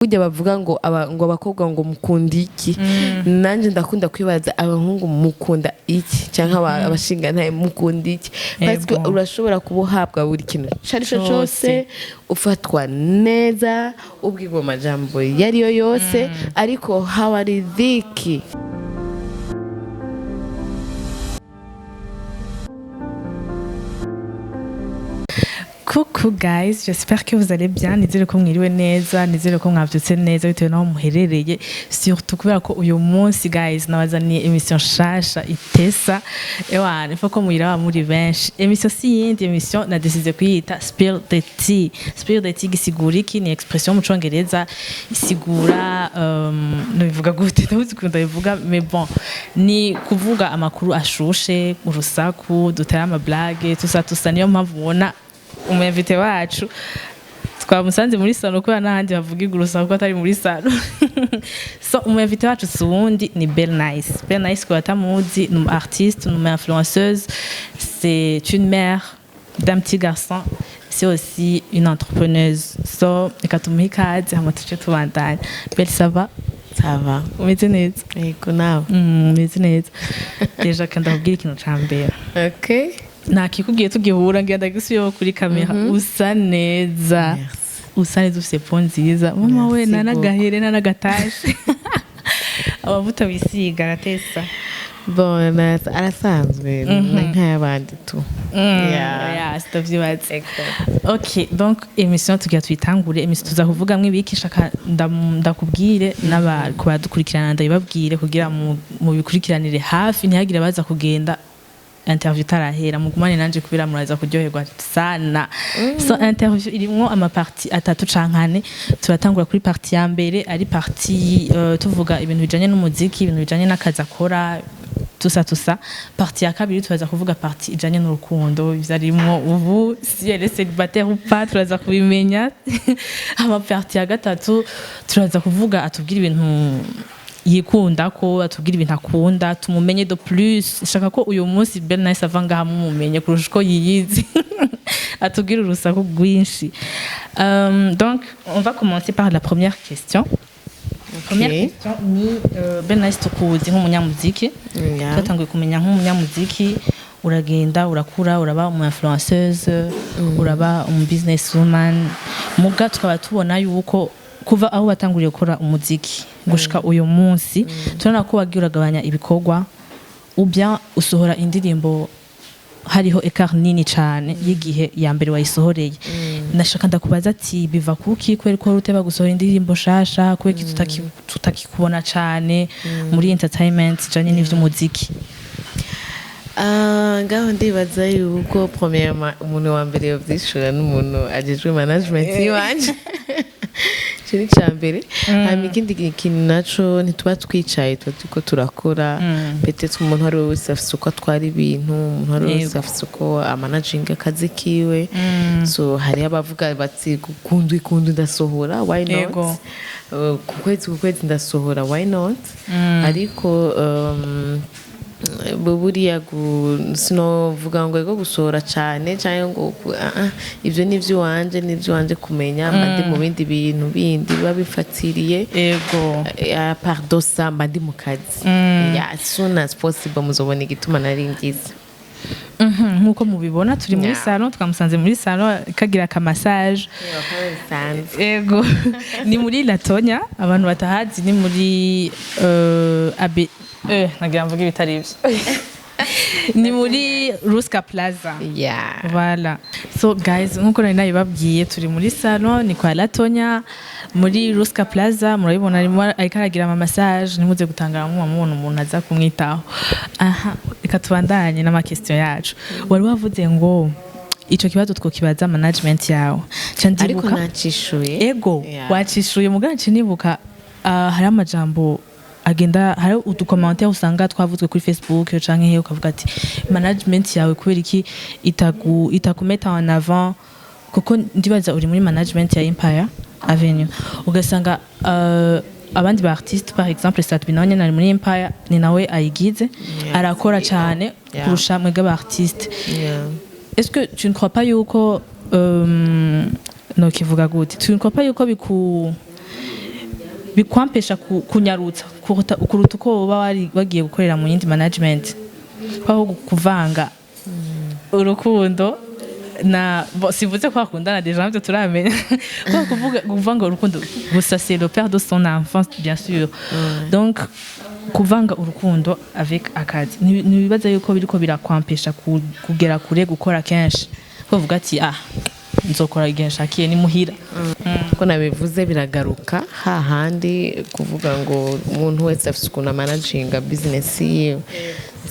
Burya bavuga ngo ngo abakobwa ngo mukunda iki? Nanjye ndakunda kwibaza, abahungu mukunda iki? Cyangwa abashingantahe mukunda iki? Parce que urashobora kuba uhabwa buri kintu icyo ari cyo cyose, ufatwa neza, ubwirwa amajambo iyo ari yo yose, ariko hawaridhiki. Coucou guys, j'espère que vous allez bien. Nizere ko mwiriwe neza, nizere ko mwavyutse neza bitewe naho muherereye. Surtout kubera ko uyu munsi, guys, nabazaniye émission nshasha itesa. Ewana, il faut ko muyiraba muri benshi. Émission si yindi, émission na décidé kuyita Spill the Tea. Spill the tea gisigura iki? Ni expression mu congereza isigura, nobivuga gute? Ndabuze ukuntu ndabivuga, mais bon, ni kuvuga amakuru ashushe, urusaku, dutera ama blague, tusa tusa. Niyo mpamvu mubona umu invité wacu twamusanze muri salon, kubera n'ahandi bavuga urusaku ko atari muri salon. So umu invité wacu si uwundi, ni Belle Nice. Belle Nice, ku batamuzi, ni umu artiste, ni umu influenceuse, c'est une mère d'un petit garçon, c'est aussi une entrepreneuse. So reka tumuhe ikaze, hama tuce tubandanya. Belle, ça va? Ça va. Umeze neza? Yego, nawe? Umeze neza. Déjà kandi ndakubwira ikintu ca mbere. Okay. Nakikubwiye tugihura, ngenda gisubiyeho kuri kamera: usa neza. Merci. Usa neza, ufise peau nziza, mama we. Merci. Nanagahere nanagatashe, amavuta wisiga aratesa. Bon, arasanzwe, ni nk'ay'abandi tu. Yeah. Yeah, sitavyibaza. Ok, donc émission tugira tuyitangure. Émission tuza kuvugamwo ibiki? Shaka ndakubwire n'aba kubadukurikirana, ndabibabwire kugira mubikurikiranire hafi, ntihagire abaza kugenda interview itarahera. Mugumane nanje kubera muraza kuryoherwa sana. So interview irimwo ama parties atatu canke ane. Turatangura kuri partie ya mbere, ari partie tuvuga ibintu bijanye n'umuziki, ibintu bijanye n'akazi akora, tusa tusa. Partie ya kabiri turaza kuvuga partie ijanye n'urukundo, ivyo arimwo ubu, si elle est célibataire ou pas, turaza kubimenya. Ama partie ya gatatu turaza kuvuga, atubwira ibintu yikunda, ko atubwira ibintu akunda, tumumenye de plus. Shaka ko uyu munsi Belle Nice ava ngaha mumumenye kurusha uko yiyizi, atubwira urusaku rwinshi. Donc on va commencer par la première question. Première question ni Belle Nice, tukuzi nk'umunyamuziki. Twatanguye kumenya nk'umunyamuziki, uragenda urakura, uraba umu influenceuse, uraba umu business woman, muga tukaba tubona yuko kuva aho watanguriye gukora umuziki gushika uyu munsi, turabona ko wagiye uragabanya ibikorwa, ou bien usohora indirimbo hariho écart nini cane y'igihe ya mbere wayisohoreye. Nashaka ndakubaza ati biva kuki? Kubera ko uteba gusohora indirimbo shasha, kubera iki tutakikubona cane muri entertainment ijanye n'ivy'umuziki? Ah, ngaho ndibaza yuko premièrement umuntu wa mbere yovyishura n'umuntu ajejwe management yiwanje. Ico ni ica mbere. Hanyuma ikindi kintu naco, ntituba twicaye, tuba turiko turakora. Peut-être umuntu uwo ari we wese afise uko atwara ibintu, umuntu uwo ari we wese afise uko amanaginga akazi kiwe. So hariho abavuga bati kundwi kundwi ndasohora, why not? Ku kwezi ku kwezi ndasohora, why not? Ariko buriya sinovuga ngo ego gusohora cane cyangwa ngo ibyo ni iby'iwanje, ni iby'iwanje kumenya. Mba ndi mu bindi bintu bindi biba bifatiriye. Pardon, ça mba ndi mu kazi. Yeah, as soon as possible muzobona igituma nari ngize. Nk'uko mubibona, turi muri salon, twamusanze muri salon kagira aka massage. Ego, ni muri Latonya, abantu batahazi ni muri abe nagira mvuge ibitari ivyo, ni muri Ruska Plaza. Voilà. So guys, nkuko nari nabibabwiye, turi muri salon, ni kwa Latonya muri Ruska Plaza. Murabibona arimo ariko aragira ama massage, ntimuze gutangara muba mubona umuntu aza kumwitaho. Aha, reka tubandanye n'ama question yacu. Wari wavuze ngo ico kibazo twokibaza management yawe. Ca Ariko ndibuka nacishuye. Ego. Wacishuye, mugabo nibuka hari amajambo agenda, hari udu commentaire usanga twavuzwe kuri Facebook canke he, ukavuga ati management yawe kubera iki itakumeta en avant? Kuko ndibaza uri muri management ya Empire Avenue, ugasanga abandi ba artiste, par exemple Sat-B, nawe nyene ari muri Empire, ni nawe ayigize, arakora cane kurusha mwebwe aba artiste. Est-ce que tu ne crois pas yuko, nokivuga gute, tu ne crois pas yuko biku Bikwampesha kunyarutsa kuruta uko woba wari wagiye gukorera mu yindi management, aho kuvanga urukundo na bon, sivuze ko bakundana déjà, ntabyo turamenya, ko kuvuga kuvanga urukundo gusa, c'est le père de son enfant, bien sûr. Donc kuvanga urukundo avec akazi, ntibibaza yuko biriko birakwampesha kugera kure, gukora kenshi, kuvuga ati: "Ah, nzokora igihe nshakiye ni muhira"? Ko nabivuze, biragaruka hahandi kuvuga ngo umuntu wese afite ukuntu amanaginga business yiwe.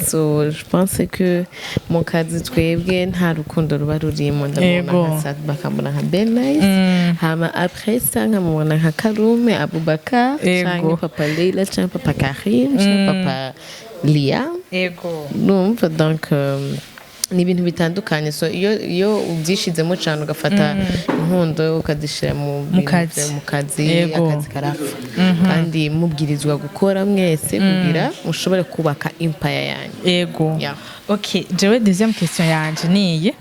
So je pense que mu kazi twebwe nta rukundo ruba rurimo. Ndamubona nka Sat, bakambona nka Ben Nice, hama après ça nkamubona nka Karume Abubakar canke Papa Leila canke Papa Karim canke Papa Lia. Numva donc ni ibintu bitandukanye. So iyo ubyishizemo cyane, ugafata inkundo ukazishyira mu bintu kazi. Mu kazi, akazi karapfa. Kandi mubwirizwa gukora mwese kugira mushobore kubaka empire yanyu. Ego. Ok, jewe deuxième question yanje niyi.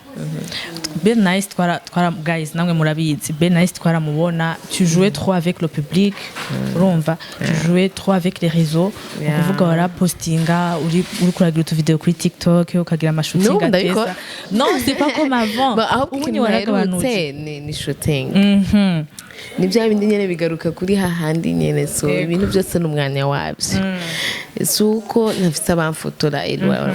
Ben Nice, twara guys, namwe murabizi, Ben Nice twaramubona, tu jouais trop avec le public, urumva, tu jouais trop avec les réseaux. Ukuvuga warapostinga uri kuragira utu video kuri TikTok, ukagira ama shooting N'ubu ndabikora. ateza. Non, c'est pas comme avant. Ba, ahubwo Ubu ikintu ni waragabanutse. mperutse ni shooting. Ni bya bindi nyene bigaruka kuri hahandi nyene. So ibintu byose n'umwanya wabyo. Si uko ntafise abamfotora.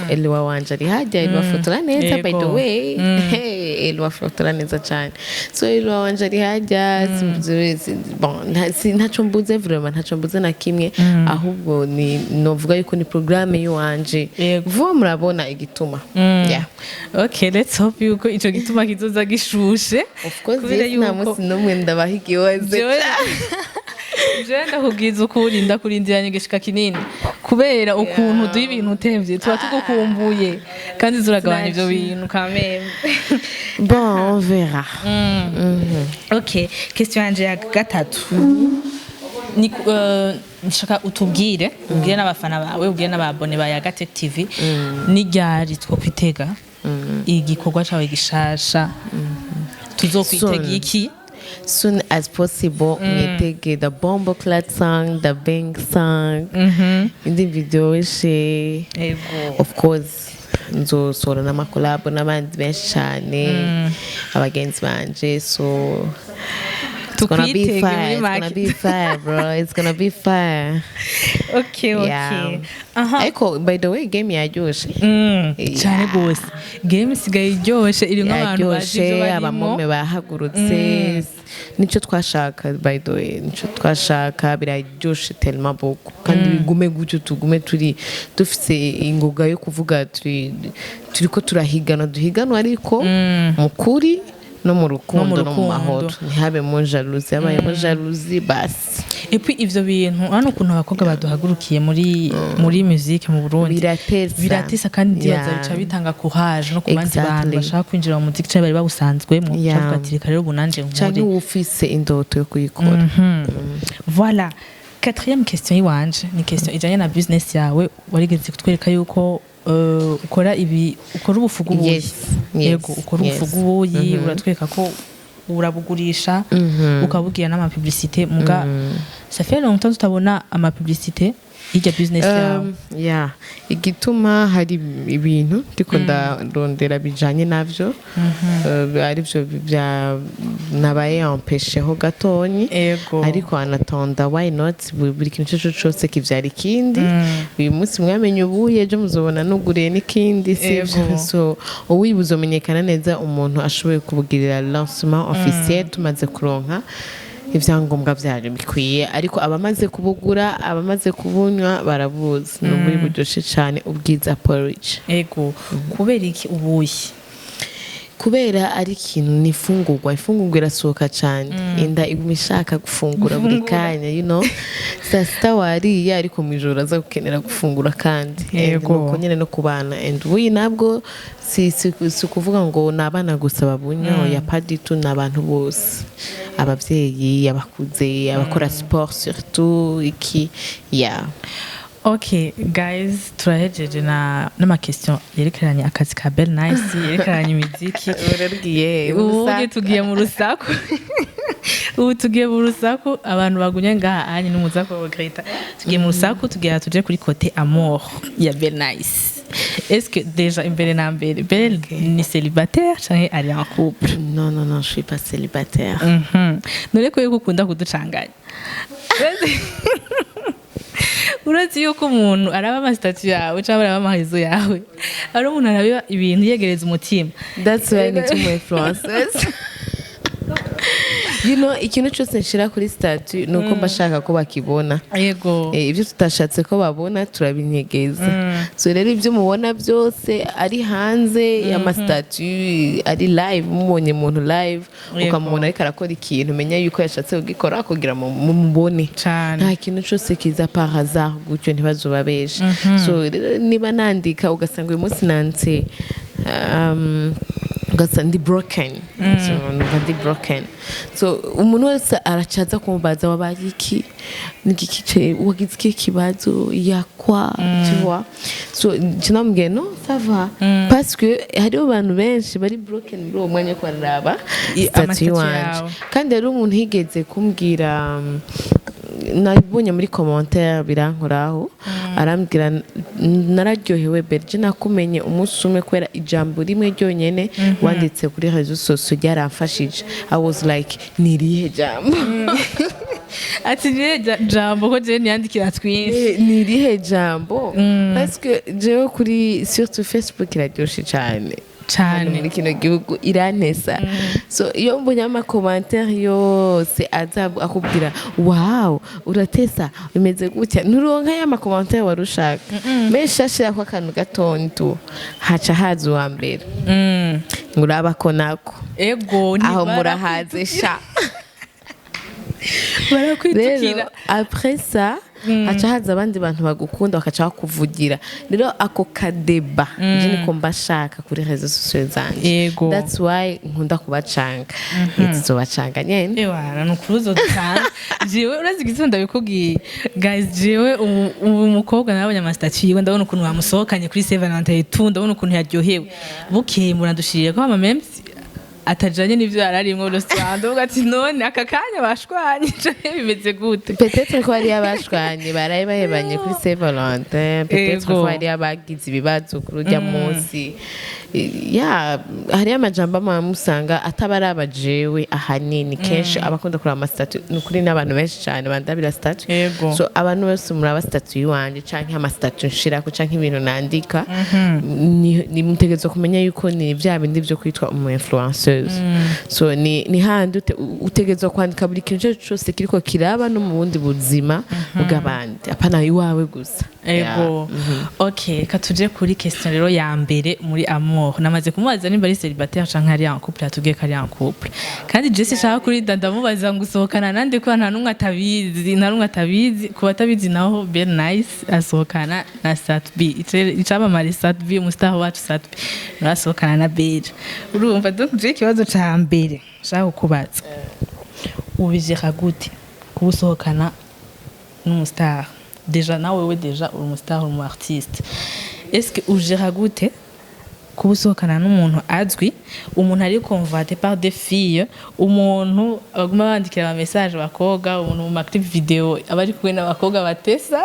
Elwa wanje ari hajya, Elwa afotora neza, by the way. Hey, Elwa afotora neza cyane. So Elwa wanje ari hajya. Bon, ntaco mbuze vraiment, ntaco mbuze na kimwe. Ahubwo ni novuga yuko ni programme yiwanje. Vuba murabona igituma. Yeah. Okay, let's hope yuko ico gituma kizoza gishushe. Of course. Kubera Yes, nta yuko munsi n'umwe ndabaha igihoze. Jewe ndakubwiza ukuri, ndakurindiranye igishika kinini kubera ukuntu duha ibintu utevye, tuba tugukumbuye kandi zuragabanya ivyo bintu kameme. Bon, on verra. Ok, question yanje ya gatatu ni nshaka utubwire, ubwire n'abafana bawe, ubwire n'aba abonnés ba Yagatech TV, ni ryari twokwitega igikorwa cawe gishasha? Tuzokwitega Soon. iki? Soon as possible. Mwitege the bombo clat song, the bang song, indi biryoshye. Of course nzosohora n'ama collabo n'abandi benshi cyane, abagenzi banje. So it's gonna be Tukwitege fire. muri It's gonna make. be fire, bro. It's gonna be fire. Okay. Yeah. Aha. Ariko by the way, game yaryoshe. Yeah. Cyane gose, game isigaye iryoshe, irimwo abantu bazi ivyo Yaryoshe. barimo. Abamome bahagurutse, nicyo twashaka. By the way, nicyo twashaka. Biraryoshe tellement beaucoup, kandi bigume gutyo, tugume turi dufise ingoga yo kuvuga turi turiko turahiganwa, duhiganwa ariko mu kuri no mu rukundo no mu rukundo. mahoro, ntihabemo jalousie. Habayemo jalousie, basi. Et puis ivyo bintu hano, ukuntu abakobwa baduhagurukiye muri musique mu Burundi, Biratesa. Biratesa, kandi ndibaza bica bitanga courage no ku bandi bantu bashaka kwinjira mu muziki canke bari bawusanzwemo. Cavuga ati: "Reka rero ubu nanje Canke nkore." uba ufise indoto yo kuyikora. Voilà. Quatrième question yiwanje ni question ijanye na business yawe. Warigeze kutwereka yuko ukora ibi, ukora ubufu bw'ubuyi. Yes. Yego, ukora ubufu bw'ubuyi, uratwereka ko urabugurisha, ukabubwira n'ama publicité. Muga ça fait longtemps tutabona ama publicité y'irya business yawe. Yeah. Igituma hari ibintu ndiko ndarondera bijanye navyo, arivyo bya nabaye empêché gatonyi. Ariko en attendant, why not? Buri kintu cyo cose kivyara ikindi. Uyu munsi mwamenye ubuye, ejo muzobona nuguriye n'ikindi, sivyo? So ubu buzomenyekana neza umuntu ashoboye kubugirira lancement officiel, tumaze kuronka ibyangombwa byayo bikwiye. Ariko abamaze kubugura, abamaze kubunywa barabuzi, ni ubuyi buryoshe cyane, Ubwiza Porridge. Ego, kubera iki ubuyi? Kubera ari ikintu ni ifungurwa, ifungurwa irasohoka cyane, inda iguma ishaka gufungura buri kanya. Saa sita wariye, ariko mu ijoro aza gukenera gufungura kandi. And nuko nyine no ku bana. And ubuyi nabwo si ukuvuga ngo ni abana gusa babunywa, oya, pas du tout, ni abantu bose, ababyeyi, abakuze, abakora sport surtout iki, yeah. Ok guys, turahejeje na n'ama question yerekeranye akazi ka Belle Nice, yerekeranye imiziki. Urabwiye. Ubuye tugiye mu rusaku. Ubu tugiye mu rusaku. Abantu bagumye ngaha anye n'umuza ko regretta. Tugiye mu rusaku, tugira tuje kuri côté amour ya Belle Nice. Est-ce que déjà, imbere na mbere, Belle ni célibataire canke ari en couple? Non, non, non, je suis pas célibataire. None ko yuko ukunda kuducanganya, uretse yuko umuntu araba ama statuts yawe cyangwa araba ama réseaux yawe, ari umuntu araba ibintu yegereza umutima. That's why ni two influencers. Ikintu cyose nshira kuri statut ni uko mba shaka ko bakibona. Ibyo tutashatse ko babona turabinyegeza. So rero ibyo mubona byose ari hanze y'ama statuts, ari live, mubonye umuntu live, ukamubona ariko arakora ikintu, umenya yuko yashatse kugikora kugira ngo mumubone. Nta kintu cyose kiza par hasard gutyo, ntibazobabeshe. So rero niba nandika, ugasanga uyu munsi nanditse, ugasanga ndi broken, so numva ndi broken, so umuntu wese aracaza kumbaza: "Wabaye iki? Nigiki wagize iki kibazo yakwa?" Tu vois? So je namubwiye: "No, ça va," parce que hariho abantu benshi bari broken muri uwo mwanya ko bararaba statut Ama statuts iwanje. Yawe. Kandi hariho umuntu yigeze kumbwira, nabonye muri commentaire, birankoraho, arambwira: "Nararyohewe Berge, nakumenye umunsi umwe kubera ijambo rimwe ryonyene wanditse kuri réseaux sociaux, ryaramfashije." I was like: "Ni irihe jambo?" Ati: "Nihe jambo ko jewe niyandikira twinshi?" Ni irihe jambo? Parce que jewe kuri surtout Facebook iraryoshe cyane. Hano muri kino gihugu irantesa. So iyo mbonye ama commentaires yose aza akubwira: "Wow, uratesa, bimeze gutya," nturonka ya ma commentaires wari ushaka menshi. Ashirako akantu gatonya tu, haca haza uwa mbere ngo uraba ko nako aho murahaze sha. Barakwitukira. Rero après ça haca haza abandi bantu bagukunda, bakaca bakuvugira. Rero ako kadeba je niko mba shaka kuri réseaux sociaux zanje. That's why nkunda kubacanga, tuzobacanga nyene. Ewana, ni ukuri uzodutanga. Jewe urazi igituma ndabikubwiye, guys? Jewe ubu mukobwa nabonye ama statuts yiwe, ndabona ukuntu bamusohokanye kuri Saint Valentin tu, ndabona ukuntu yaryohewe. Bukeye murandushiriye ko ama memes atajanye n'ivyo yararimwo restaurant. Ndavuga ati: "None aka kanya bashwanye canke bimeze gute?" Peut-être ko hariyo abashwanye baraye bahebanye kuri Saint Valentin, peut-être ko hariyo abagize ibibazo kuri urya munsi. Ya, hariyo amajambo amwe usanga ataba ari abajewe. Ahanini kenshi abakunda kuraba ama statuts, ni ukuri n'abantu benshi cyane bandabira statut. So abantu bose muraba statut yiwanje canke ama statuts nshirako canke ibintu nandika, ni mutegerezwa kumenya yuko ni vya bindi vyo kwitwa umu influenceuse. So ni handi utegerezwa kwandika buri kintu cyose kiriko kiraba no mu bundi buzima bw'abandi, apana iwawe gusa. Ego. Okay, reka tuje kuri question rero ya mbere muri amour. Namaze kumubaza nimba ari célibataire canke ari en couple, yatubwiye ko ari en couple. Kandi je sinshaka kuri ndamubaza ngo usohokana nande, kuba nta numwe atabizi, nta numwe atabizi. Ku batabizi naho, Belle Nice asohokana na Sat-B. Icamamare Sat-B, umu star wacu Sat-B, nawe asohokana na Belle. Urumva, donc je ikibazo ca mbere nshaka kukubaza: ubijera gute kuba usohokana n'umu star? Déjà nawe wewe déjà uri umu star, uri umu artiste. Est-ce que ujera gute kuba usohokana n'umuntu azwi, umuntu ari convoité par des filles, umuntu baguma bandikira ama message abakobwa, umuntu mu ma clip vidéo aba ari kumwe n'abakobwa batesa,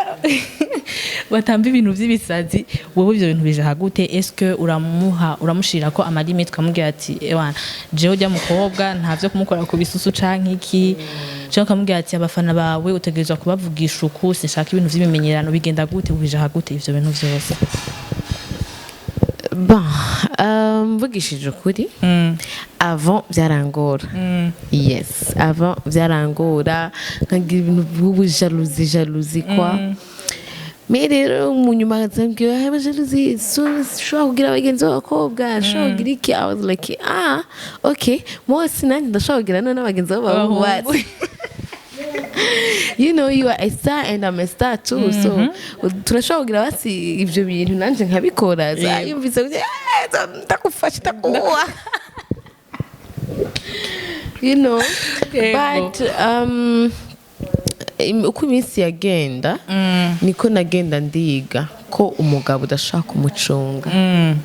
batamba ibintu vy'ibisazi? Wewe ivyo bintu bija gute? Est-ce que uramuha, uramushirira ko ama limites, ukamubwira ati: "Ewana, jewe ujya mukobwa nta vyo kumukora ku bisusu canke iki," canke ukamubwira ati: "Abafana bawe utegerezwa kubavugisha uku, sinshaka ibintu vy'ibimenyerano"? Bigenda gute? Ubija gute ivyo bintu vyose? Bon, mvugishije ukuri, avant byarangora. Yes, avant byarangora, nkagira ibintu by'ubu jalousie, jalousie quoi. Mais rero mu nyuma nkazambwira: "Haba jalousie, so ushobora kugira abagenzi b'abakobwa, ushobora kugira iki." I was like: "Ah, okay, moi nanjye ndashobora kugira none n'abagenzi b'abahungu." Abahungu. You know, you are a star and I'm a star too, so turashobora kugira basi ivyo bintu, nanje nkabikora. Yumvise gutya: "Eh, ndakufasha, ndakuwa," you know. But uko iminsi yagenda niko nagenda ndiga Ko umugabo udashaka kumucunga.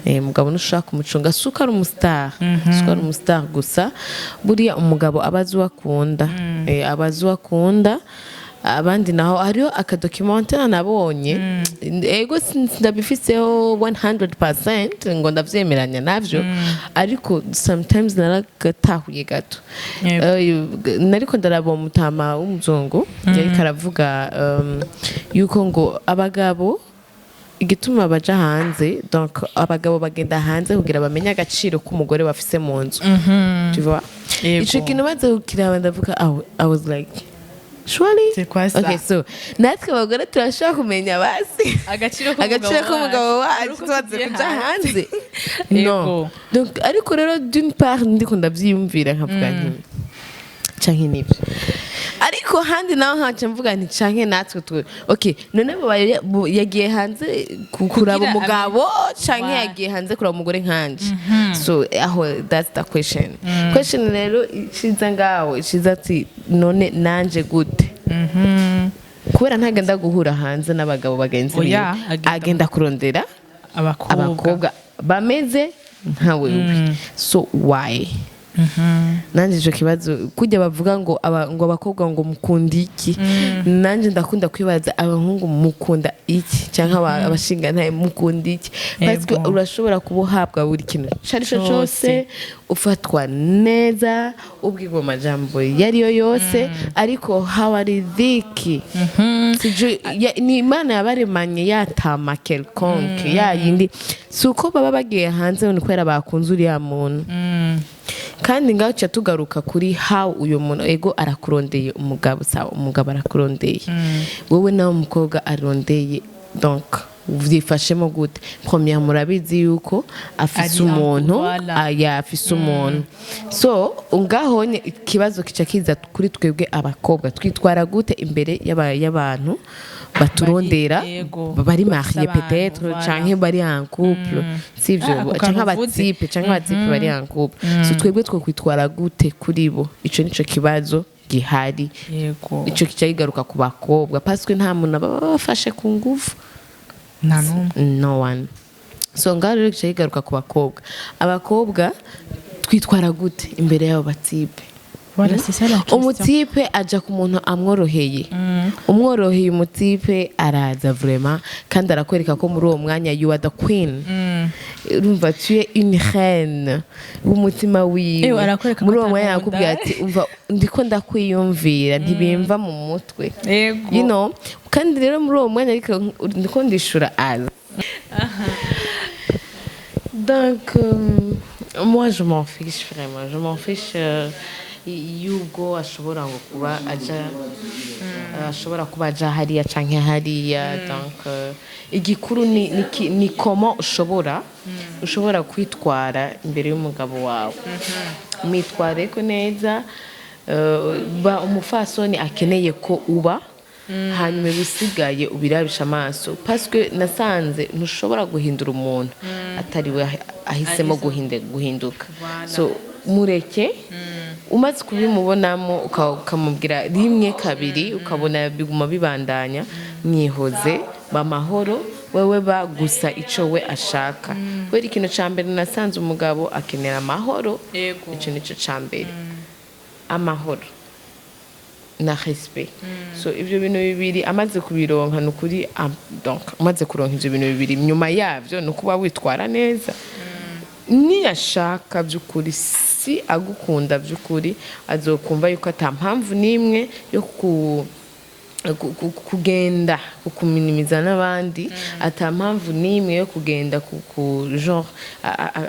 Umugabo ntushaka kumucunga, si uko ari umustar, si uko ari umustar gusa. Buriya umugabo aba azi uwo akunda. Aba azi uwo akunda. Abandi naho hariho akadocumentaire nabonye, ego ndabifiseho 100% ngo ndavyemeranya navyo, ariko sometimes naragatahuye gato. Nariko ndaraba umutama w'umuzungu yariko aravuga yuko ngo abagabo igituma baja hanze, donc abagabo bagenda hanze kugira bamenye agaciro k'umugore bafise mu nzu, tu vois? Ico kintu maze kukiraba ndavuga, I was like, surely? C'est quoi ça? Okay, so natwe abagore turashobora kumenya basi agaciro agaciro k'umugabo wacu tumaze kuja hanze? No. Donc ariko rero d'une part ndiko ndavyiyumvira nkavuga nti canke nibyo, ariko handi naho nkaca mvuga nti canke natwe twe, okay, none yagiye hanze kuraba Kugira umugabo canke yagiye hanze kuraba umugore nkanje? So aho that's the question. Question rero iciza ngaho, iciza ati none nanje gute? Kubera ntagenda guhura hanze n'abagabo bagenzi biwe. Oya, agenda agenda kurondera abakobwa abakobwa bameze nka wewe. So why? Nanjye icyo kibazo, kujya bavuga ngo ngo abakobwa ngo mukunda iki, nanjye ndakunda kwibaza abahungu mukunda iki, cyangwa abashingantahe mukunda iki? Parce que urashobora kuba uhabwa buri kintu icyo ari cyo Cose. cyose, ufatwa neza, ubwirwa amajambo iyo ari yo yose, ariko hawaridhiki. Sijui ni Imana yabaremanye yatama quelconque ya yindi. Si uko baba bagiye hanze ni kubera bakunze uriya muntu. Kandi ngaho tuca tugaruka kuri how uyu muntu, ego arakurondeye umugabo, sawa, umugabo arakurondeye wowe, nawe umukobwa arondeye, donc uvyifashemo gute? Première, murabizi yuko afise Ari en umuntu. Voilà. Aya afise umuntu. So ngaho ikibazo kica kiza kuri twebwe abakobwa: twitwara gute imbere y'abantu baturondera, bari Bafise marié abantu, peut-être, canke bari en couple, sivyo? Ah, ako Canke kantu uvuze. abatype, canke abatype bari en couple. So twebwe twokwitwara gute kuri bo? Ico nico kibazo gihari. Ico kica kigaruka ku bakobwa, parce que nta muntu baba bafashe ku nguvu. Nta n'umwe. No one. So ngaho rero kica kigaruka ku bakobwa. Abakobwa twitwara gute imbere y'abo batype? Voilà, c'est ça la question. Umutype aja ku muntu amworoheye, umworoheye. Umutype araza vraiment kandi arakwereka ko muri uwo mwanya you are the queen, urumva, tu es une reine w'umutima wiwe. Ewe, arakwereka ko Muri uwo mwanya atankunda. arakubwira ati umva, ndiko ndakwiyumvira, ntibimva mu mutwe. Kandi rero muri uwo mwanya, ariko ndiko ndishura aza. Donc moi je m'en fiche vraiment, je m'en fiche y'ubwo ashobora ngo kuba aja, ashobora kuba aja hariya canke hariya. Donc igikuru ni comment ushobora kwitwara imbere y'umugabo wawe. Mwitwareko neza, ba umufasoni akeneye ko uba, hanyuma ibisigaye ubirabisha amaso, parce que nasanze ntushobora guhindura umuntu atari we ahisemo guhinduka. So mureke. Umaze kubimubonamo, ukamubwira rimwe, kabiri, ukabona biguma bibandanya, mwihoze, bamahoro. Wewe ba gusa ico we ashaka, kubera ikintu ca mbere nasanze umugabo akenera amahoro. Ico nico ca mbere, amahoro na respect. So ibyo bintu bibiri amaze kubironka, ni ukuri, donc umaze kuronka ibyo bintu bibiri, nyuma yavyo ni ukuba witwara neza. Niyashaka by'ukuri, si agukunda by'ukuri, azokumva yuko ata mpamvu n'imwe yo kugenda kukuminimiza n'abandi, ata mpamvu n'imwe yo kugenda ku genre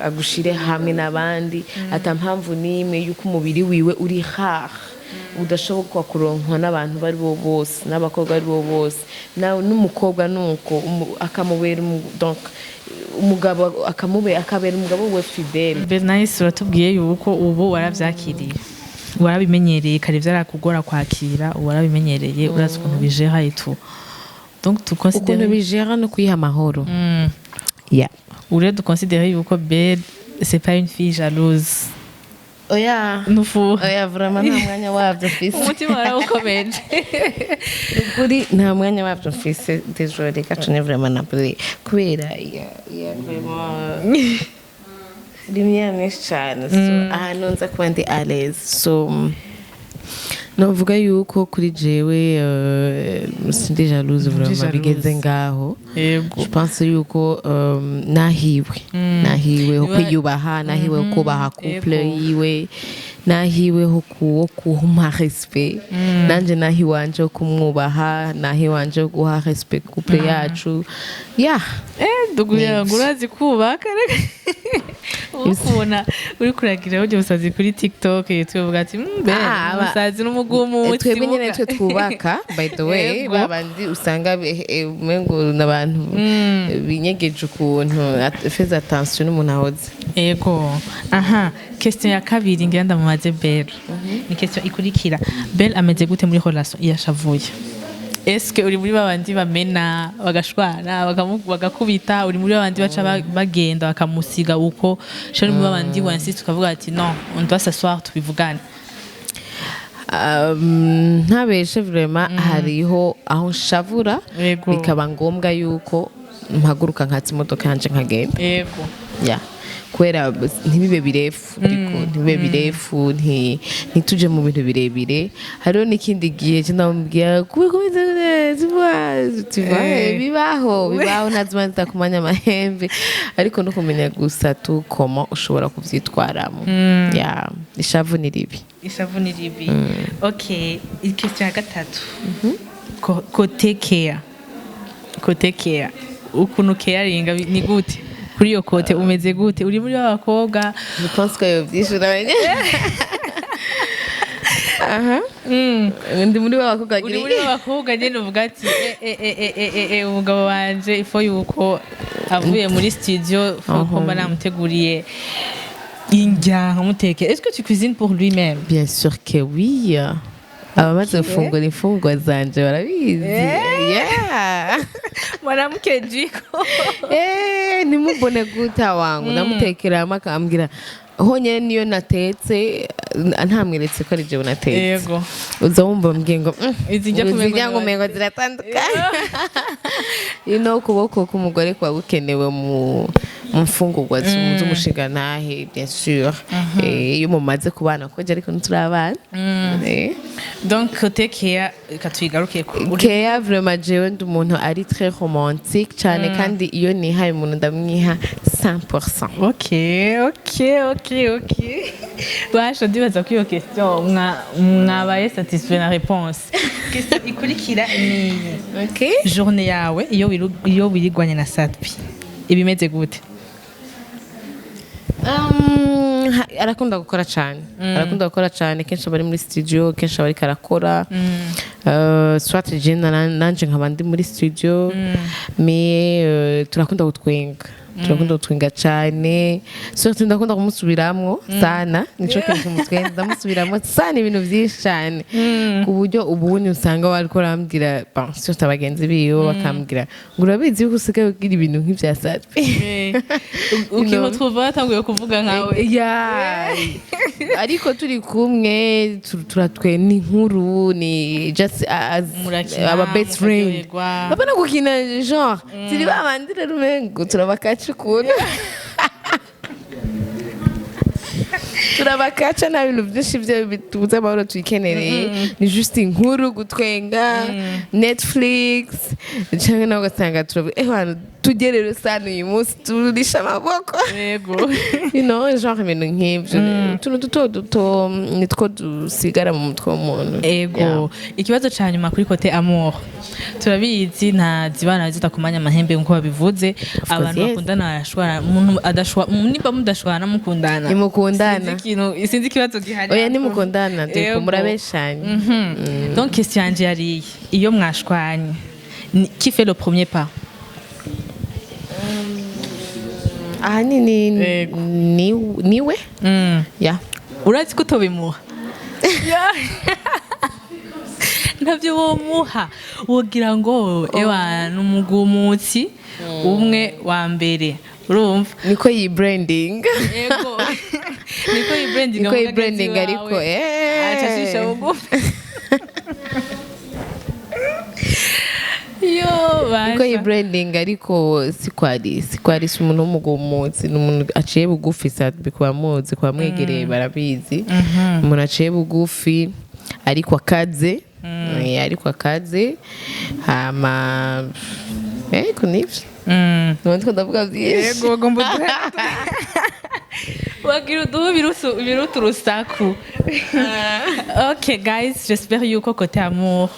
agushire hamwe n'abandi, ata mpamvu n'imwe y'uko umubiri wiwe uri rare, udashoboka kuronkwa n'abantu bari bo bose, n'abakobwa ari bo bose, n'umukobwa nuko akamubera donc umugabo akamubera, akabera umugabo we fidèle. Bernice, uratubwiye yuko ubu waravyakiriye, warabimenyereye. Kare vyarakugora kwakira, ubu warabimenyereye, urazi ukuntu bijera et tout. Donc tu Ukuntu considères bijera no kwiha amahoro, yeah. Ure duconsidère yuko Belle c'est pas une fille jalouse? Oya. Nufuha? Oya, vraiment nta mwanya wabyo mfise. Umutima warawukomeje. Ukuri nta mwanya wabyo mfise, désolé, gacone vraiment nabure kubera ya vraiment lumière nyinshi cyane, so ahantu nza kuba ndi à l'aise. So novuga yuko kuri jewe sindi jalouse vraiment. Jalouse. Bigeze ngaho. Je pense yuko nahiwe ho kwiyubaha, nahiwe ho kubaha couple yiwe, nahiwe ho kuwo kumpa respect, nanje nahiwanje ho kumwubaha, nahiwanje ho guha respect couple yacu, yeah. Duguya ngo urazi kubaka, ukubona uri kuragira burya busazi kuri TikTok, tuvuga ati "Mm, be Ah, umusazi n'umugumu." Twebwe nyene twe twubaka, by the way. Babandi usanga umengo n'abantu binyegeje ukuntu, fais attention n'umuntu ahoze. Ego, aha question ya kabiri ngira ndamubaze Belle ni question ikurikira: Belle ameze gute muri relation iyo ashavuye? Eske uri muri babandi bamena bagashwana, bagakubita? Uri muri babandi baca bagenda bakamusiga uko shari? Muri babandi wansiste ukavuga ati "Non, on doit s'asseoir, tubivugane"? Ntabeshe vraiment, hariho aho nshavura bikaba ngombwa yuko mpaguruka nkatsa imodoka yanje nkagenda. Ya, kubera ntibibe birefu, ariko ntibibe birefu, ntituje mu bintu birebire. Hariho n'ikindi gihe ndamubwira tuba bibaho, bibaho, ntazima zitakumanya amahembe, ariko no kumenya gusa tu comment ushobora kuvyitwaramo. Ya, ishavu ni ribi. Ishavu ni ribi. Ok, question ya gatatu. Côté care, côté care, ukuntu caringa ni gute? Kuri iyo côté umeze gute? Uri muri b'abakobwa? Je pense que yovyishura wenyene. Aha, ndi muri b'abakobwa. Uri muri b'abakobwa nyene uvuga ati "Eh, eh, eh, eh, eh, eh, umugabo wanje ifo yuko avuye muri studio, faut ko mba namuteguriye indya, nkamutekera." Est-ce que tu cuisines pour lui-même? Bien sûr que oui. Abamaze gufungura imfungwa zanje barabizi. Yeah. Mwanamke jiko. Eh, ntimubone guta wangu, ndamutekeramo akambwira honyine niyo natetse ntamweretse ko ari jewe natetse. Uza wumva mbwiye ngo Izi njya ngo kumengo zijya ngo umengo ziratandukanye. Ukuboko k'umugore kuba gukenewe mu mfungurwa z'umushingantahe, bien sûr. Iyo mumaze kubana, kuko ariko ntiturabana. Donc côté care, reka tuyigaruke ku Care, vraiment jewe ndi umuntu ari très romantique cyane, kandi iyo nihaye umuntu ndamwiha 100%. Ok. Basha, ndibaza ko iyo question mwabaye satisfait na réponse. Question ikurikira ni iyi. Journée yawe iyo wirigwanye na Sat-B ibimeze gute? Arakunda gukora cyane, arakunda gukora cyane. Kenshi aba ari muri studio, kenshi aba ariko arakora. Soit je nanje nkaba ndi muri studio, mais turakunda gutwenga, turakunda gutwenga cyane. Surtout ndakunda kumusubiramwo sana, nico kintu kimutwenza. Ndamusubiramwo sana ibintu byinshi cyane, ku buryo ubundi usanga wariko urambwira, bon, surtout abagenzi biwe bakambwira ngo "Urabizi yuko usigaye ugira ibintu nk'ibya Sat-B?" Ukiho watanguye kuvuga nkawe. Ya, ariko turi kumwe turatwe ni inkuru, ni just as Murakina, aba best friend. Mukaryoherwa. Bapana gukina, genre turi babandi rero umengo turabakaca ukuntu, turabakaca. Nta bintu byinshi byo bitubuza amahoro tuyikenereye, ni juste inkuru, gutwenga, Netflix, cyangwa nawe ugasanga turavuga eh tujye rero sana uyu munsi turisha amaboko. Genre ibintu nk'ibyo, utuntu duto duto nitwo dusigara mu mutwe w'umuntu. Ego. Ikibazo ca nyuma kuri côté amour: turabizi nta zibana zitakumanya amahembe nkuko babivuze. Abantu bakundana barashwana, umuntu adashwa niba mudashwana mukundana. Nimukundana. Sinzi ikintu, sinzi ikibazo gihari. Oya, nimukundana deko murabeshanya. Donc question yanje yari iyi: iyo mwashwanye, qui fait le premier pas? Ahanini niwe. Ya. Urazi ko utobimuha, ntabyo womuha, wogira ngo ewa ni umugumutsi umwe wa mbere. Urumva? Niko yi branding. Yego, niko yi branding. Niko yi branding, ariko aca acisha bugufi yo. Niko yi Basha. branding, ariko sikwari si umuntu w'umugumutsi, ni umuntu aciye bugufi. Kuba muzi, kuba mwegereye barabizi, umuntu aciye bugufi ariko akaze. Ariko akaze, hama ko nivyo. Nubundi ko ndavuga byinshi. Yego, ugomba uduhe, wagira uduhe ibiruta urusaku. Ok guys, j'espère yuko côté amour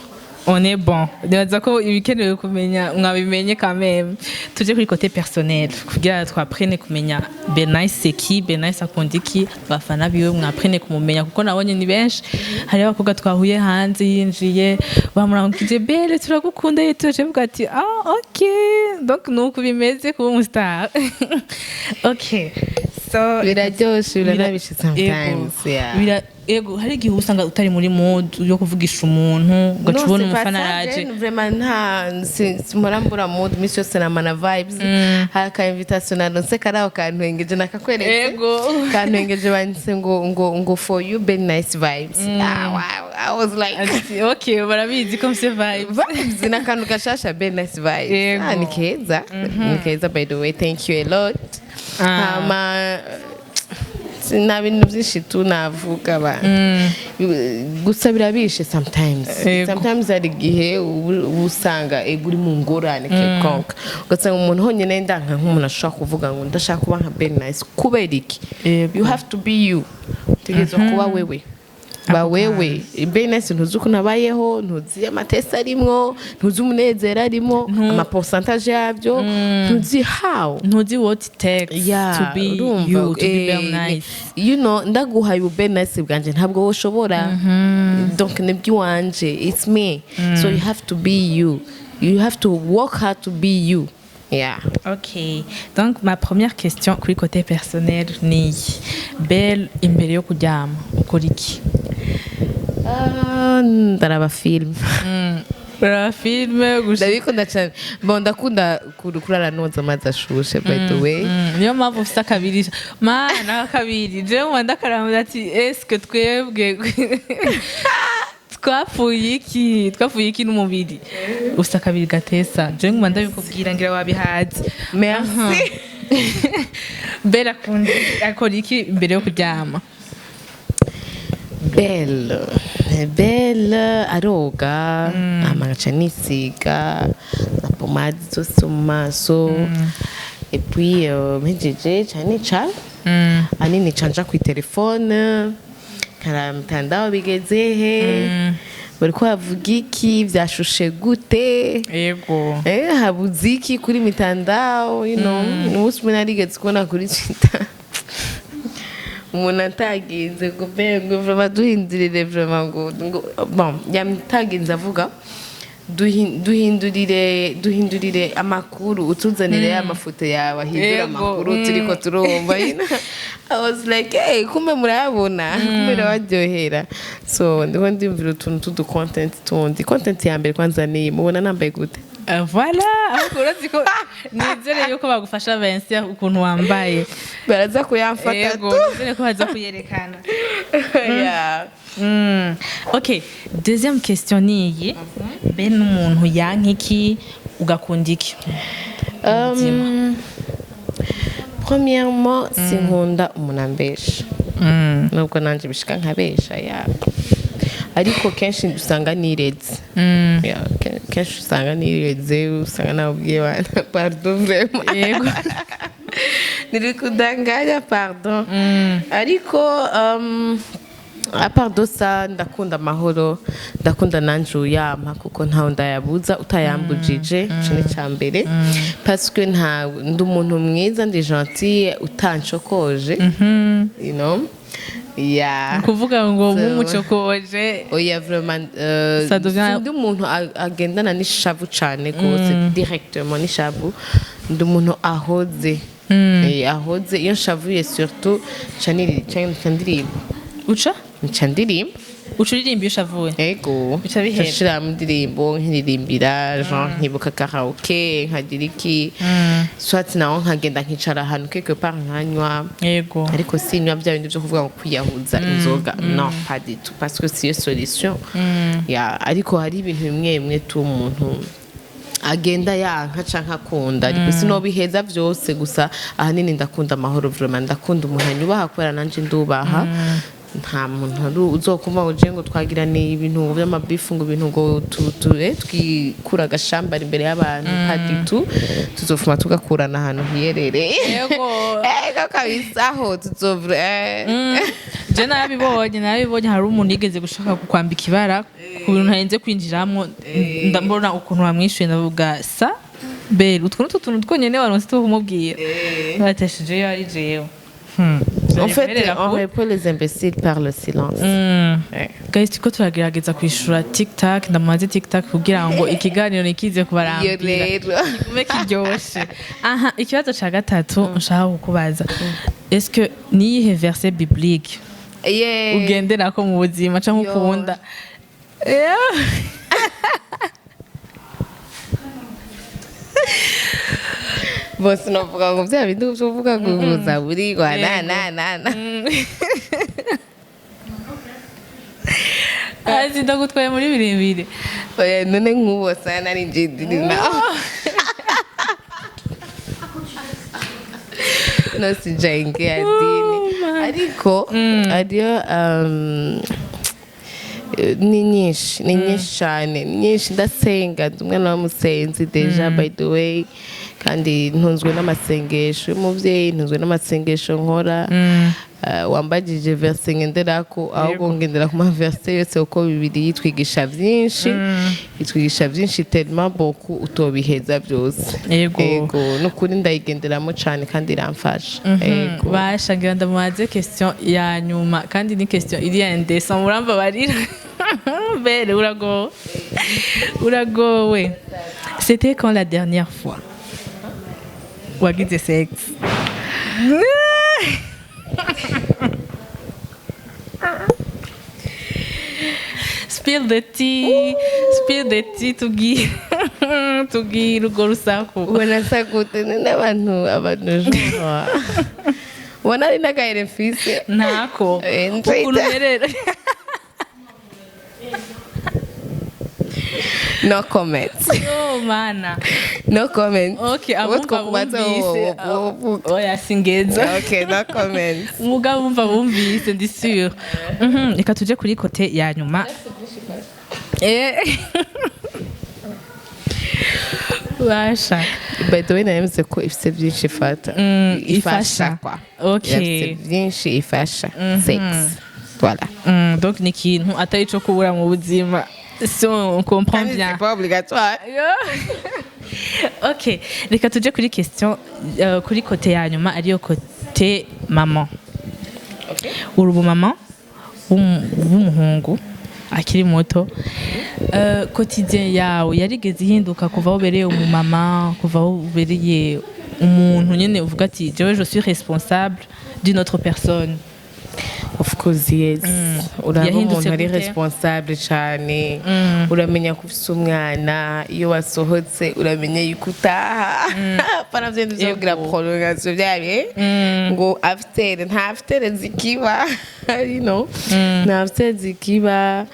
on est bon. Nibaza ko ibikenewe kumenya mwabimenye quand même. Tuje kuri côté personnel kugira twaprene kumenya Bernice c'est qui, Bernice akunda iki, abafana biwe mwaprene kumumenya, kuko nabonye ni benshi. Hari abakobwa twahuye hanze yinjiye bamuramukije: "Belle, turagukunda." Yituje vuga ati: "Ah ok, donc nuko bimeze kuba umustar." Ok, so Biraryoshe, biranabishe sometimes, yeah. Ego, hari igihe usanga utari muri mood yo kuvugisha umuntu, ugaca ubona umufana araje. Vraiment nta mpora mbura mood. Iminsi yose namana vibes. Hari aka invitation naronse kari aho kantwengeje, nakakweretse. Kantwengeje, banditse ngo "For you, Belle Nice vibes." Ah, wow, I was like Ati, ok, barabizi ko mfise vibes. Vibes ni akantu gashasha, Belle Nice vibes. Ah, ni keza, ni keza. By the way, thank you a lot. Hama nta bintu byinshi tu navuga ba gusa birabishe sometimes. Sometimes hari igihe uba usanga ego uri mu ngorane quelconque, ugasanga umuntu honyine ndanka nk'umuntu ashobora kuvuga ngo ndashaka kuba nka Belle Nice. Kubera iki? You have to be you, utegerezwa kuba wewe, ba wewe. Belle Nice ntuzi ukuntu abayeho, ntuzi amatesi arimwo, ntuzi umunezero arimo, amapourcentage yabyo ntuzi how. Ntuzi what it takes to be Urumva, you, to be Belle Nice. Ndaguhaye ubu Belle Nice bwanje, ntabwo woshobora. Donc nibyo iwanje, it's me, so you have to be you, you have to work hard to be you, yeah. Ok, donc ma première question kuri côté personnel ni iyi: Belle, imbere yo kuryama ukora iki? Ah, ndaraba film. Uraba film gusa? Ndabikunda cyane. Bon, ndakunda kurara noza amazi ashushe, by the way. Niyo mpamvu ufite akabiri mana, akabiri jewe muba ndakarambuza ati: "Eske twebwe twapfuye iki? Twapfuye iki n'umubiri?" Ufite akabiri gatesa, jewe nguma ndabikubwira, ngira wabihaze. Merci. Belle akunda akora iki imbere yo kuryama? Belle, Belle aroga, hama ngaca nisiga na pomade zose mu maso, et puis mpejeje ca nicara ahanini, ca nja kuri telefone nkaraba mitandao bigeze he, bariko bavuga iki, vyashushe gute. Habuze iki kuri mitandao. Umunsi umwe narigeze kubona kuri Twitter umuntu ataginze ngo be ngo vraiment duhindurire, vraiment ngo bon, yamutaginze avuga: "Duhindurire, duhindurire amakuru, utuzanire ya mafoto yawe ahindura amakuru turiko turumva." I was like, "Hey, kumbe murayabona, kumbe birabaryohera." So ndiko ndiyumvira utuntu tudu content tundi. Content ya mbere kwanza ni mubona nambaye gute? Voilà, ahubwo urazi ko nizere yuko bagufasha Vincent ukuntu wambaye. Baraza kuyamfata. Yego, nizere ko baza kuyerekana. Yeah. Ok, deuxième question ni iyi: be n'umuntu yanka iki, ugakunda iki? Premièrement, sinkunda umuntu ambesha, nubwo nanjye bishika nkabesha ya, ariko kenshi usanga nireze. Yeah, kenshi usanga nireze, usanga nabwiye bana pardon, vraiment. Nilikudanganya, pardon. Ariko à part de ça, ndakunda amahoro, ndakunda nanje uyampa, kuko ntawe ndayabuza utayambujije. Ico ni ca mbere, parce que nta ndi umuntu mwiza, ndi gentil utancokoje, yeah. Kuvuga ngo mumucokoje? Oya, vraiment. Ça devient- Sindi umuntu agendana n'ishavu cane gose, directement n'ishavu. Ndi umuntu ahoze. Ahoze. Iyo nshavuye surtout, nca ndirimba. Uca Nca ndirimba. Uca uririmba iyo ushavuye? Ego. Bica bihera. Nshiramo indirimbo, nkiririmbira, genre nkibuka karaoke, nkagira iki, soit naho nkagenda nkicara ahantu quelque part, nkanywa. Ariko sinywa bya bindi byo kuvuga ngo kwiyahuza inzoga, non, pas du tout, parce que siyo solution ya. Ariko hari ibintu bimwe bimwe tu umuntu agenda yanka canke akunda, ariko sinobiheza vyose. Gusa ahanini ndakunda amahoro, vraiment. Ndakunda umuntu anyubaha, kubera nanje ndubaha. Nta muntu ari uzokumva ngo je ngo twagiraniye ibintu ngo vy'amabifu, ngo ibintu ngo twikura agashambara imbere y'abantu, pas du tout. Tuzofuma tugakurana ahantu hiyerereye. Ego kabisa, aho tuzovura. Je narabibonye, hari umuntu yigeze gushaka kukwambika ibara ku bintu ntarinze kwinjiramwo. Ndabona ukuntu wamwishuye, ndavuga: "Sa bere, utwo nutwo tuntu twonyene waronse two kumubwira." Batesheje yo ari jewe. En fait, on répond les imbéciles par le silence. Ouais. Guys, turiko turagerageza kwishura tic tac, ndamumaze tic tac kugira ngo ikiganiro nikize Iyo kubarambira, rero. Kigume kiryoshe. Aha, ikibazo ca gatatu nshaka kukubaza: est-ce que niyihe verset biblique ugenderako mu buzima canke Yo. ukunda? Yeah. Bose novuga ngo bya bindi byo uvuga ngo zaburi ngo na na na na. Azi ndagutwaye muri birebire. Oya, none nk'ubu sana nari njindiri nawe no sijaingia dini, ariko ariyo ni nyinshi, ni nyinshi cyane, ni nyinshi. Ndasenga, ndi umwana w'umusenzi déjà, by the way, kandi ntunzwe n'amasengesho y'umubyeyi, ntunzwe n'amasengesho nkora. Wambagije verset ngenderako, ahubwo ngendera ku maverse yose, kuko Bibiliya itwigisha byinshi, itwigisha byinshi, tellement beaucoup, utobiheza byose. Ego, nukuri ndayigenderamo cyane kandi iramfasha. Ego. Basha, ngira ndamubaze question ya nyuma, kandi ni question iri indécent, murambabarira. Bere, uragowe, uragowe. C'était quand la dernière fois wagize sexe? Spill the tea, spill the tea, tubwire, tubwire urwo rusaku. Ubona sa gute n'abantu, abantu genre ubona ari n'agahere mfise? Ntako. Nzahita- Ukuntu umerera. No comment. Yo mana. No comment. Okay, Uwo abumva twokubaza bumvise. Oya, singeza. Okay, no comment. Mugabo bumva bumvise, ndi sûr. Reka tuje kuri côté ya nyuma. Basha. By the way, naremeze ko ifise byinshi ifata. Ifasha. Kwa Okay. ifise byinshi ifasha, sex, voilà. Donc ni ikintu atari ico kubura mu buzima, si on comprend Kandi bien. c'est pas obligatoire. Ok, reka tuje kuri question, kuri côté ya nyuma, ariyo côté maman. Uri umumama w'umuhungu akiri muto. Quotidien yawe yarigeze ihinduka kuva aho ubereye umumama, kuva aho ubereye umuntu nyene uvuga ati: "Jewe je suis responsable d'une autre personne"? Of course, yes. Uraba Yahindutse umuntu ari gute? responsable cyane. Uramenya ko ufise umwana, iyo wasohotse uramenya yuko utaha, pana vyindi vyo kugira prolongation byabe ngo after, nta after zikiba, nta after zikiba.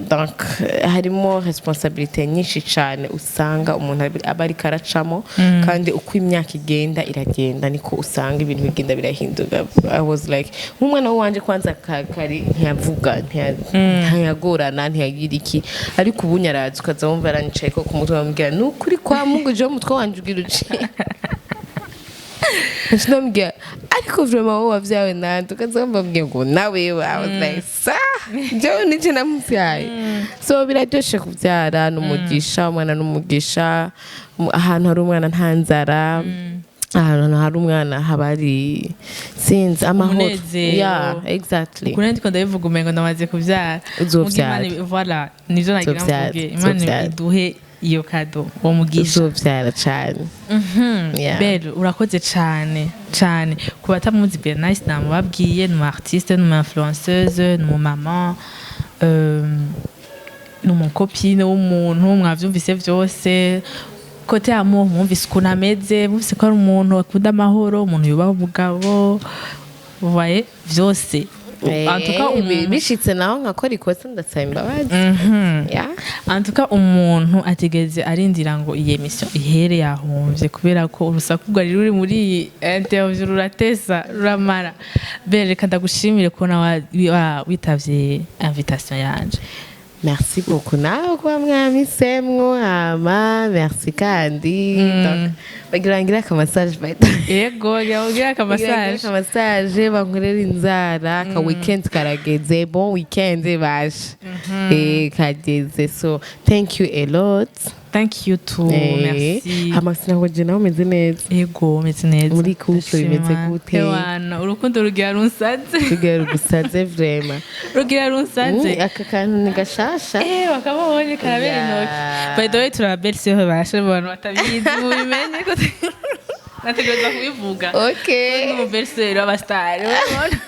Donc harimo responsabilité nyinshi cyane usanga umuntu aba ariko aracamo, kandi uko imyaka igenda iragenda niko usanga ibintu bigenda birahinduka. I was like, nk'umwana wanje kwanza kari ntiyavuga, ntiyagorana, ntiyagira iki, ariko ubu nyaraza ukaza wumva aranyicaye ko ku mutwe, bamubwira ni ukuri kwa Mungu, jewe umutwe wanje ugira uciye, ndamubwira: "Ariko vraiment wowe wavyawe nande?" Ukaza wumva ambwiye ngo nawe. I was like, sa jewe nije namuvyaye. So biraryoshe kuvyara, n'umugisha, umwana n'umugisha. Ahantu hari umwana nta nzara, ahantu hari umwana haba hari, sinzi, amahoro. Umunezero. Yeah, exactly. Ukuntu ndiko ndabivuga umengo ndamaze kuvyara. Uzovyara. Muga Imana, voilà, nivyo nagira Uzovyara, mvuge. Imana uzovyara. iduhe. Iyo cadeau, uwo mugisha. Uzovyara cane. Yeah. Belle, urakoze cane cane. Ku batamuzi, Bernice namubabwiye, ni umu artiste, ni umu influenceuse, ni umu maman, ni umu copine w'umuntu. Mwavyumvise vyose. Côté amour, mwumvise ukuntu ameze, mwumvise ko ari umuntu akunda amahoro, umuntu yubaha umugabo. Vous voyez, vyose. En tout cas, Bishitse naho nkakora ikosa, ndasaba imbabazi. Yeah. En tout cas, umuntu atigeze arindira ngo iyi émission ihere yahumvye, kubera ko urusaku rwari ruri muri iyi interview ruratesa, ruramara. Belle, reka ndagushimire kubona witavye invitation yanje. Merci beaucoup nawe kuba mwamisemwo. Hama merci kandi. Donc, bagira ngire aka massage by the way. Yego, gira aka massage. Aka massage, bankorera inzara. Ka weekend karageze, bon weekend bashe, kageze. So thank you a lot. Thank you too. Merci. Hama sinahoje nawe, umeze neza? Yego, meze neza. Muri couple Ndashima. bimeze gute? Ewana, urukundo rugira runsaze. Rugira rugusaze vraiment. Rugira runsaze. Aka kantu ni gashasha. Bakabonye karabera intoki. By the way, turi aba belle-sœur bashe, abantu batabizi mubimenye ko nategereza kubivuga. Okay. N'umu belle-sœur w'abasitari, urabona?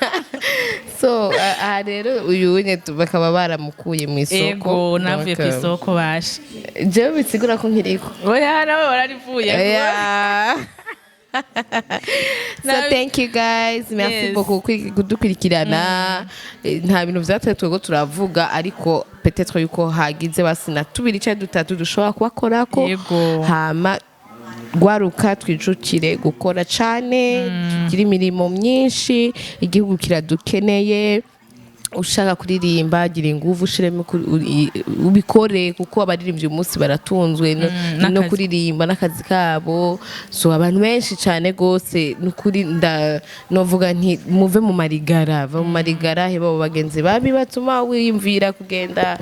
So aha rero uyu nye bakaba baramukuye mu isoko. Ego, navuye Donc, ku isoko bashe. Jewe bisigura ko nkiriko. Oya, nawe wararivuye. Yeah. So thank you guys, merci beaucoup kudukurikirana. Nta bintu vyatwe twego turavuga, ariko peut-être yuko hagize basi na tubiri canke dutatu dushobora kubakorako. Hama gwaruka, twijukire gukora cane, tugire imirimo myinshi, igihugu kiradukeneye. Ushaka kuririmba, gira inguvu, ushiremo ubikore, kuko abaririmbyi uyu munsi baratunzwe no N'akazi. kuririmba n'akazi kabo. So abantu benshi cyane gose, nukuri nda novuga nti muve mu marigara, va mu marigara, heba abo bagenzi babi batuma wiyumvira kugenda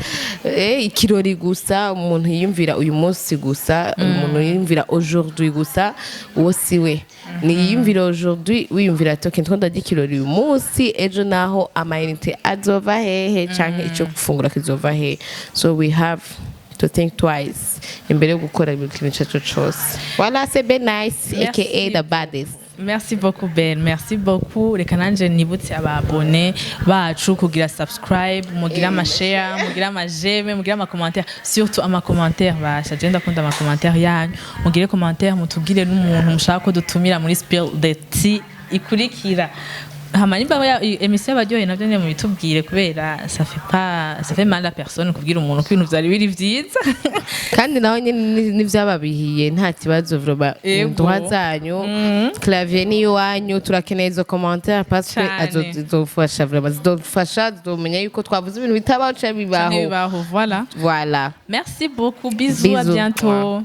ikirori gusa. Umuntu yiyumvira uyu munsi gusa, umuntu yiyumvira aujourd'hui gusa, uwo si we. Niyiyumvira aujourd'hui, wiyumvira ati: "Okay, ndiko ndarya ikirori uyu munsi, ejo naho amayinite azova hehe, canke ico gufungura kizova hehe?" So we have to think twice imbere yo gukora buri kintu ico arico cose. Voilà, c'est Ben Nice, Merci. aka the baddest. Merci beaucoup Ben, merci beaucoup. Reka nanje nibutse aba abonnés bacu kugira subscribe, mugira ama share, mugira ama j'aime, mugira ama commentaire, surtout ama commentaire basha. Je ndakunda ama commentaire yanyu. Mugire commentaire, mutubwire n'umuntu mushaka ko dutumira muri Spill the Tea ikurikira. Hama nimba émission yabaryoheye, navyo nyene mubitubwire, kubera ça fait pas, ça fait mal à personne kubwira umuntu ko ibintu vyari biri vyiza. Kandi nawe nyine n'ivyababihiye nta kibazo vraiment. Droit zanyu, clavier ni iwanyu. Turakeneye izo commentaire parce que Cane. zizofasha vraiment, zizofasha, zizomenya yuko twavuze ibintu bitabaho canke bibaho. Bibaho, voilà. Voilà. Merci beaucoup, bisous, à Bisous. bientôt. Ouais.